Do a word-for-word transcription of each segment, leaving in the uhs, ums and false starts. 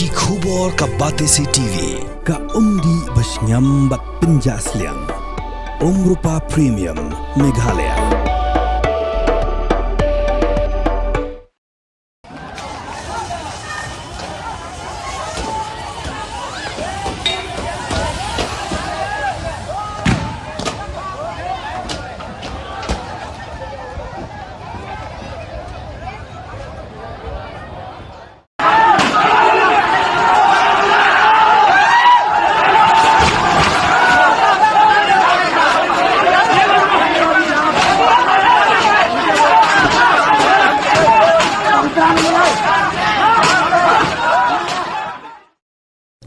Ki khubor ka Batesi T V, ka umdih ba shngiam bad pynjah sliang. Umrupa Premium, Meghalaya.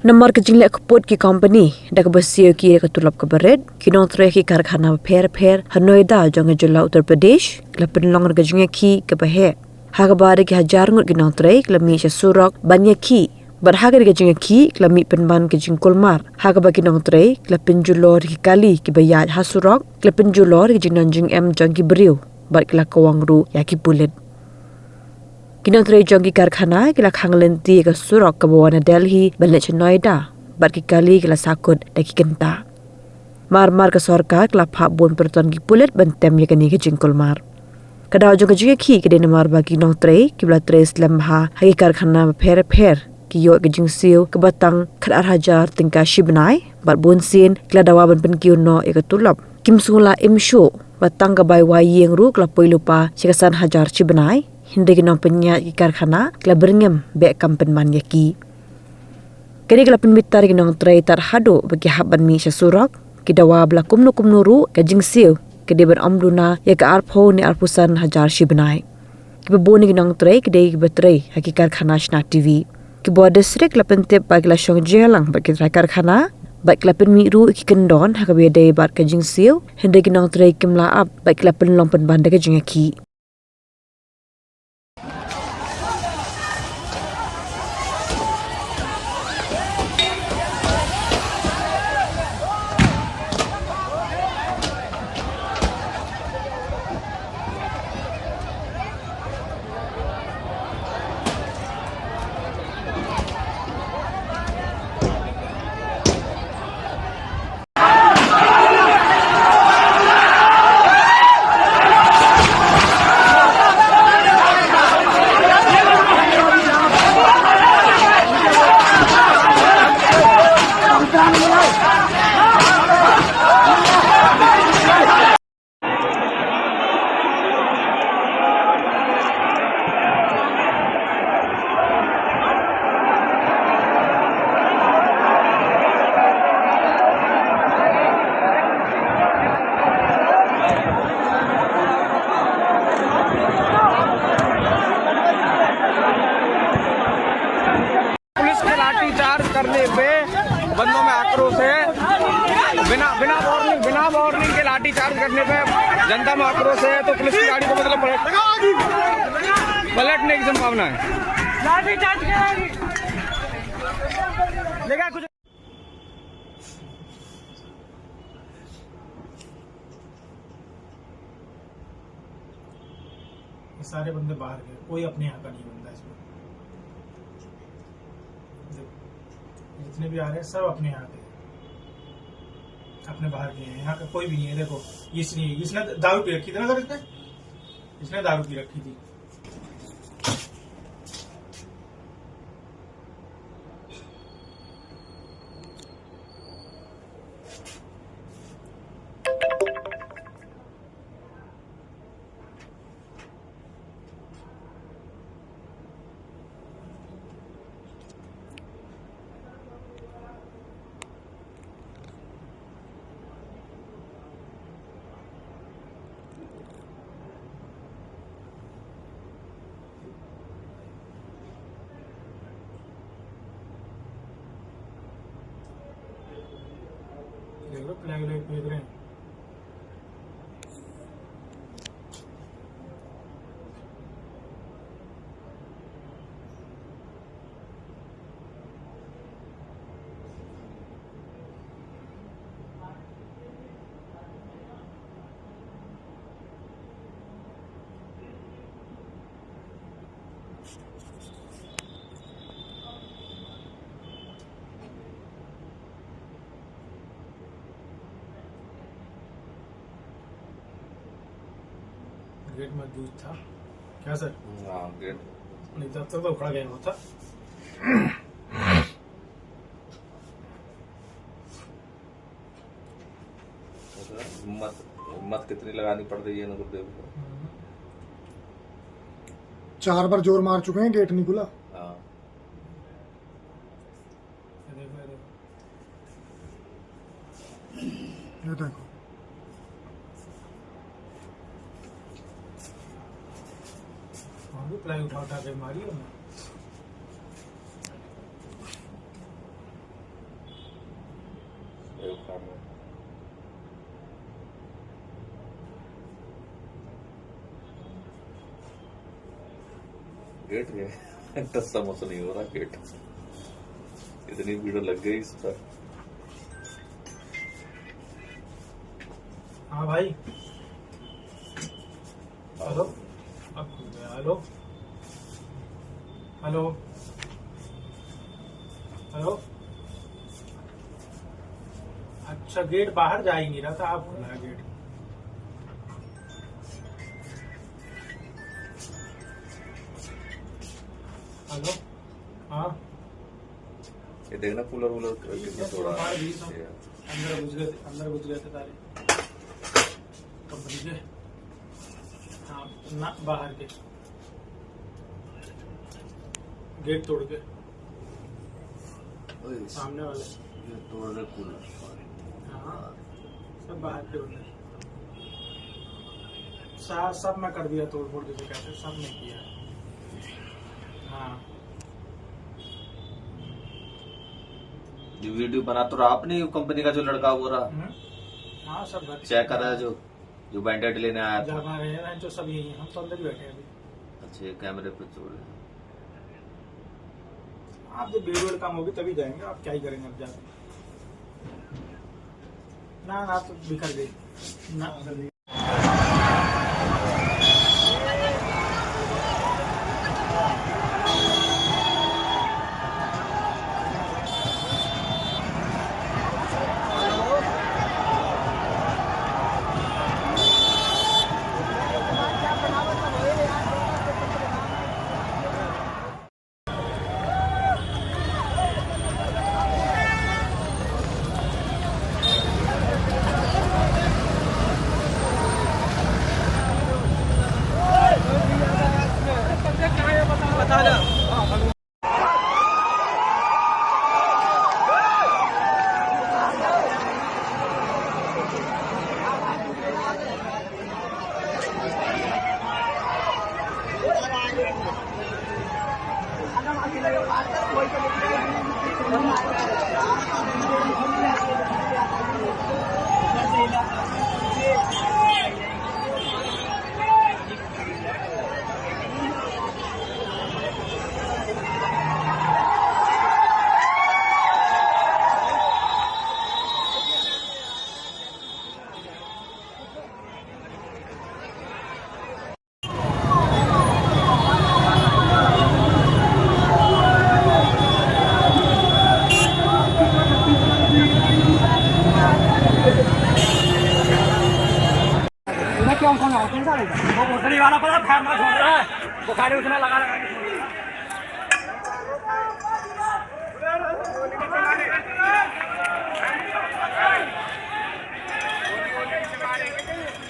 Namar ka jingleh kput ki company da kaba siew ki da ka tulop kaba rit, ki nongtrei ki karkhana bapher bapher ha Noida jong ka jylla Uttar Pradesh ki la pynlong da ka jingïakhih kaba heh. Ha kaba da ki hajar ngut ki nongtrei ki la mih sha surok ban ïakhih. Bad ha kane ka jingïakhih ki la mih pynban ka jingkulmar, ha kaba ki nongtrei ki la pynjulor ki kali kiba ïaid ha surok, ki la pynjulor ki jingnang jingem jong ki briew bad ki la kawang ruh ïa ki pulit. Ki nongtrei jong ki karkhana ki la khang lynti ïa ka surok kaba wan na Delhi ban leit sha Noida, bad ki kali ki la sahkut da ki kynta. Mar mar ka sorkar ka la phah bun pyrton ki pulit ban tem ïa kane ka jingkulmar. Ka daw jong ka jingïakhih ka dei namar ba ki nongtrei kiba la trei slem bha ha ki karkhana bapher bapher ki ïoh ka jingsiew kaba tang khatar hajar tyngka shi bnai, bad bunsien ki la dawa ban pynkiew noh ïa ka tulop. Kim sngewlah im shuh ba tang ka bai wai ïing ruh ka la poi lypa sha ka san hajar shi bnai, hynrei ki nongpynïaid ki karkhana ki la byrngem beh kam pynman ïa ki. Kane ka la pynbitar ïa ki nongtrei tad haduh ba ki hap ban mih sha surok, ki dawa ba la kumno kumno ruh ka jingsiew ka dei ban ym duna ïa ka arphew ne arphew san hajar shi bnai. Kiba bun na ki nongtrei ki dei kiba trei ha ki karkhana shna T V. Ki bor distrik la pyntip ba ki la shong jingïalang bad ki trai karkhana, bad ki la pynmih ruh ïa ki kyndon ha kaba ïadei bad ka jingsiew, hynrei ki nongtrei kim lah ap bad ki la pynlong pynban da ka jingïakhih. पुलिस के लाठीचार्ज करने पे बंदों में आक्रोश है। बिना, बिना वार्निंग, बिना वार्निंग के लाठीचार्ज करने पे जनता में आक्रोश है, तो पुलिस की गाड़ी को, मतलब, पलट, पलटने की संभावना है। लाठीचार्ज करेंगे। लेकिन कुछ ये सारे बंदे बाहर के, कोई अपने यहाँ का नहीं बंदा इसमें। देख, जितने भी आ रहे हैं, सब अपने यहाँ के हैं, अपने बाहर के हैं। यहाँ का कोई भी नहीं है। देखो, इसने, इसने दारू पी रखी थी ना सर, इसने, इसने दारू पी रखी थी। देख लो, फ्लैग लाइट भेज रहे हैं। गेट मजबूत था क्या सर? हाँ, गेट। नहीं तो अब तक तो उखड़ गया होता। हिम्मत, हिम्मत कितनी लगानी पड़ रही है ना गुरुदेव को। चार बार जोर मार चुके हैं, गेट नहीं खुला। हाँ। ये देखो, ये देखो। ये देखो। और भी प्लाई उठा उठा के मारी हमने। ये उठा लो। गेट है। टस समोस नहीं हो रहा गेट। इतनी भीड़ लग गई इस पर। हाँ भाई। हेलो। अब खुल गया। हेलो। हेलो। हेलो। अच्छा, गेट बाहर जा ही नहीं रहा था, आप खुला है गेट। हेलो। हाँ। ये देखना, कूलर वूलर कितना तोड़ा है। अंदर घुस गए थे, अंदर घुस गए थे सारे कंपनी के। हाँ, ना, बाहर के गेट तोड़ के। ओए, सामने वाले। ये तोड़ रहे कूलर। हाँ, सब बाहर के होते हैं। सा-, सब मैं कर दिया तोड़ फोड़, जैसे कहते हैं, सब मैं किया। हाँ। ये वीडियो बना तो रहा आपने, ये कंपनी का जो लड़का वो रहा। हम्म। हाँ, सब घर चेक कर रहा है, जो, जो बैंडेड लेने आया था। जहाँ रहे हैं, जो सब यही हैं, हम तो अंदर ही बैठे हैं अभी। अच्छा, ये कैमरे पे छोड़ रहे हैं। आप जब भीड़ काम होगी तभी जाएंगे, आप क्या ही करेंगे अब जाके। ना, ना, तो बिखर गई ना। वो भोसड़ी वाला पता फैन ना छोड़ रहा है, वो खाली उतना लगा लगा के छोड़ रहा है।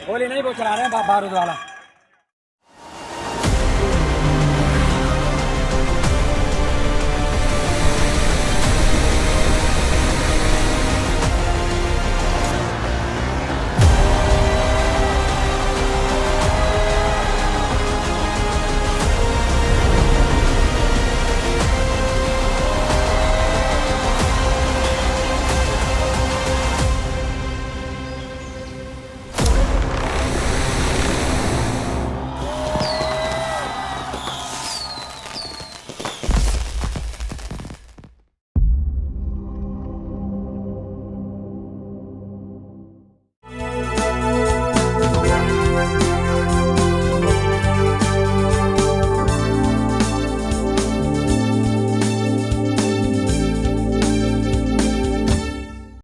गोली नहीं, वो चला रहे हैं बा-, बारूद वाला।